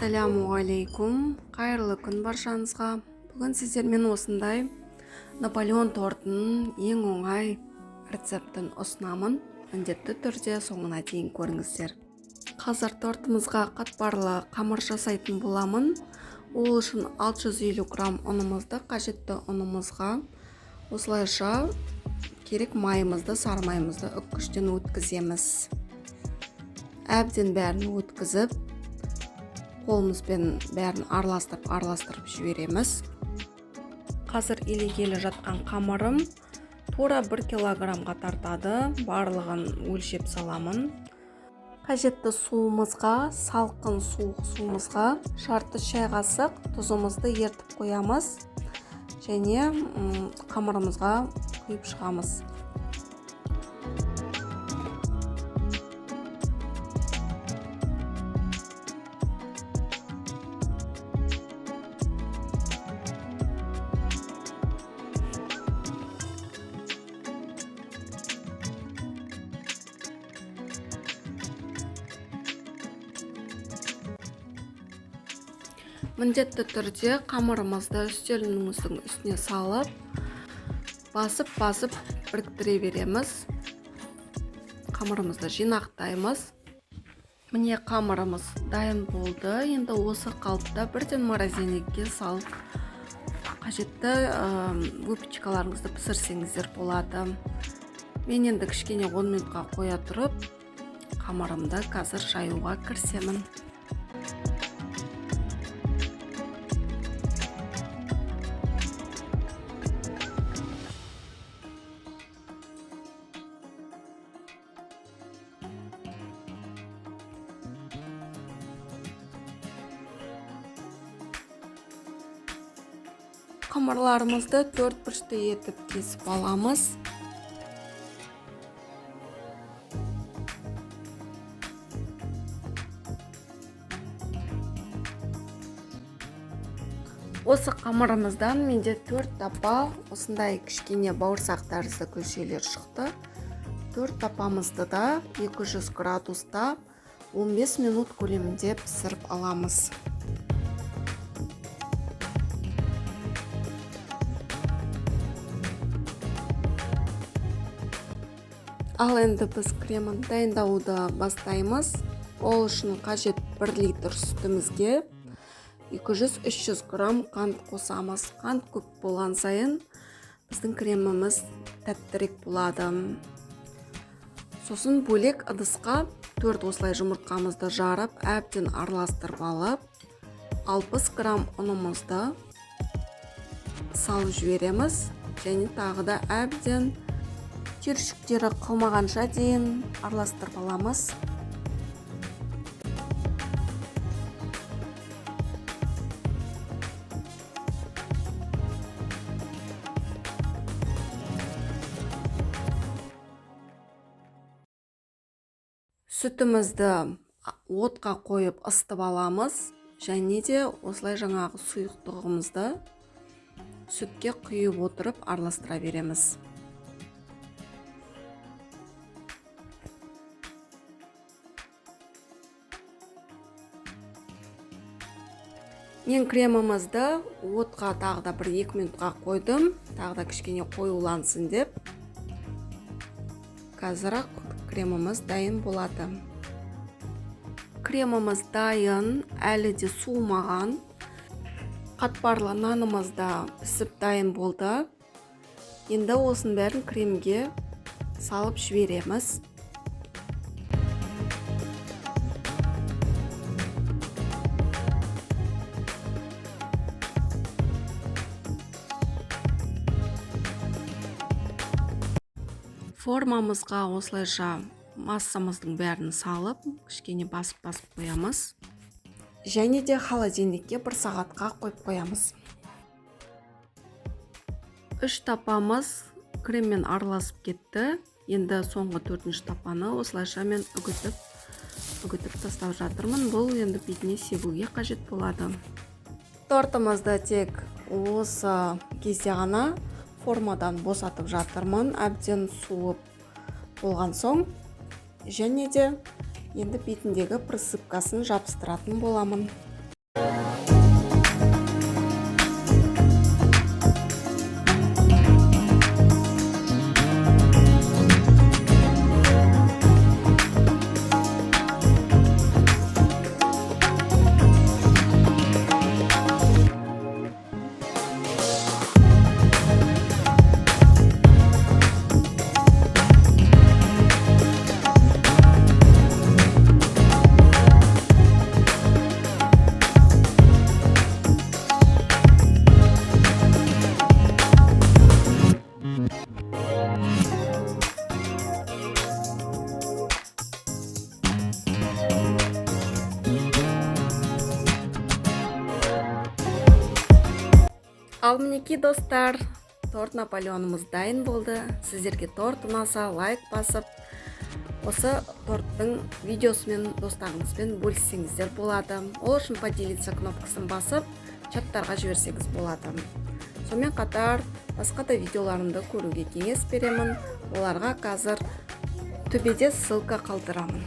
Ассаляму алейкум, қайырлы күн баршаңызға. Бүгін сіздермен осындай Наполеон тортының ең оңай рецептін ұсынамын. Міндетті түрде соңына дейін көріңіздер. Қазір тортымызға қатпарлы қамыр жасайтын боламын. Ол үшін 650 грамм ұнымызды қажетті ұнымызға осылайша керек майымызды, сары майымызды үккіштен өткіземіз. Әбден бәрін өткізіп, қолымызбен бәрін араластырып жібереміз. Қазір илегелі жатқан қамырым тура 1 килограммға тартады. Барлығын өлшеп саламын. Қажетті суымызға, салқын суық суымызға жарты шай қасық тұзымызды ертіп қоямыз және қамырымызға құйып шығамыз. Міндетті түрде қамырымызды үстеліміздің үстіне салып, басып-басып біріктіре береміз. Қамырымызды жинақтаймыз. Міне, қамырымыз дайын болды. Енді осы қалыпта бірден морозильникке салып, қажетті выпечкаларыңызды пісірсеңіздер болады. Мен енді кішкене 10 минутқа қоя тұрып, қамырымды қазір жаюға кірісемін. Қамырларымызды төрт бұрышты етіп кесіп аламыз. Осы қамырымыздан менде 4 тапа осындай кішкене бауырсақ тәрізді күлшелер шықты. 4 тапамызды да 200 градуста 15 минут көлемінде пісіріп аламыз. Ал енді біз кремін дайындауды бастаймыз. Ол үшін қажет 1 литр сүтімізге 200-300 грамм қант қосамыз. Қант көп болған сайын біздің креміміз тәттірек болады. Сосын бөлек ыдысқа 4 осылай жұмыртқамызды жарып, әбден араластырып алып, 60 грамм ұнымызды салып жібереміз және тағы да әбден түйіршіктері қалмағанша дейін араластырып аламыз. Сүтімізді отқа қойып ысытып аламыз және де осылай жаңағы сұйықтығымызды сүтке құйып отырып араластыра береміз. Мен кремімізді отқа тағы да 1-2 минутқа қойдым, тағы да кішкене қоюлансын деп. Қазір креміміз дайын болады. Креміміз дайын, әлі де суымаған. Қатпарлы нанымыз да пісіп дайын болды. Енді осының бәрін кремге салып жібереміз. Формамызға осылайша массамыздың бәрін салып, кішкене басып-басып қоямыз. Және де холодильникке 1 сағатқа қойып қоямыз. 3 тапамыз креммен араласып кетті. Енді соңғы 4-ші тапаны осылайша мен үгітіп тастап жатырмын. Бұл енді бетіне себуге қажет болады. Тортымызды тек осы кезде ғана формадан босатып жатырмын, әбден суып болған соң. Және де енді бетіндегі присыпкасын жабыстыратын боламын. Ал мінекей, достар, торт Наполеонымыз дайын болды. Сіздерге торт ұнаса, лайк басып, осы торттың видеосымен достарыңызбен бөліссеңіздер болады. Ол үшін «Поделиться» кнопкасын басып, чаттарға жіберсеңіз болады. Сонымен қатар басқа да видеоларымды көруге кеңес беремін. Оларға қазір төбеде ссылка қалдырамын.